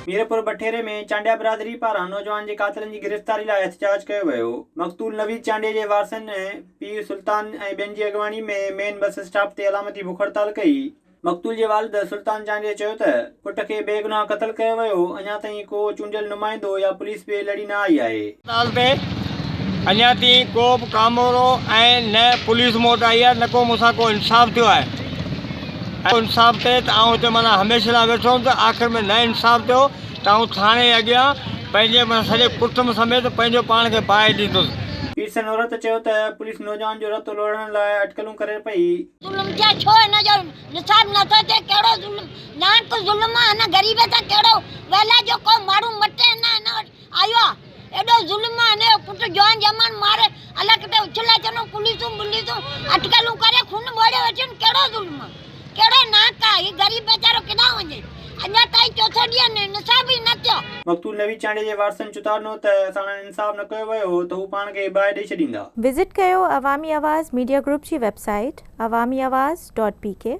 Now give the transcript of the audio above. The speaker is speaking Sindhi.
ميرپور بٺيري ۾ چانڊيا برادري پاران نوجوان جي قاتلن جي گرفتاري لاء احتجاج ڪيو ويو. مقتول نويد چانڊيي جي وارثن پيء سلطان ۽ ٻين جي اڳواڻي ۾ مين بس اسٽاپ تي علامتي بک هڙتال ڪئي. مقتول جي والد سلطان چانڊيي چيو ته پٽ کي بيگناهه قتل ڪيو ويو، اڃا تائين ڪو چونڊيل نمائندو يا پوليس به لڙي نه آئي آهي. هڙتال تي اڃا تائين ڪو به ڪامورو ۽ نه پوليس مون وٽ آئي آهي نه ڪو مون سان ڪو انصاف ٿيو آهي ۽ انصاف ٿئي ته آئون هتي معنيٰ هميشه لاء ويٺو هوندس آخر ۾ نه انصاف ٿيو ته آئون ٿاڻي اڳيان پنهنجي معنيٰ سڄي ڪٽنب سميت پنهنجو پاڻ کي باهه ڏيندس. پير سنورت چيو ته پوليس نوجوان جو رت لوڙهڻ لاء اٽڪلون ڪري پئي. ظلم ٿيا ڇو هن جو نصاب نٿو ٿئي ڪهڙو ظلم ناحق ظلم آ هن غريب سان ڪهڙو ويلا جو ڪو ماڻهو مٽي نه هن وٽ آيو آ ايڏو ظلم آ هن جو پٽ جوان جمن ماري الاء ڪٿي اڇلائي ڇڏيو پوليسون بوليسون اٽڪلون ڪري خون ٻوڙي ويٺيون آهن ڪهڙو ظلم آ ڪهڙو ناحق آ هي غريب ويچارو ڪيڏانهن وڃي اڃا تائين چوٿون ڏينهن انصاف ئي نه ٿيو. مقتول نويد چانڊيي جي وارثن چتاء ڏنو ته ساڻن انصاف نه ڪيو ويو ته هو پاڻ کي باهه ڏئي ڇڏيندا. وزٽ ڪيو عوامي آواز ميڊيا گروپ جي website Awami Awaz dot P K.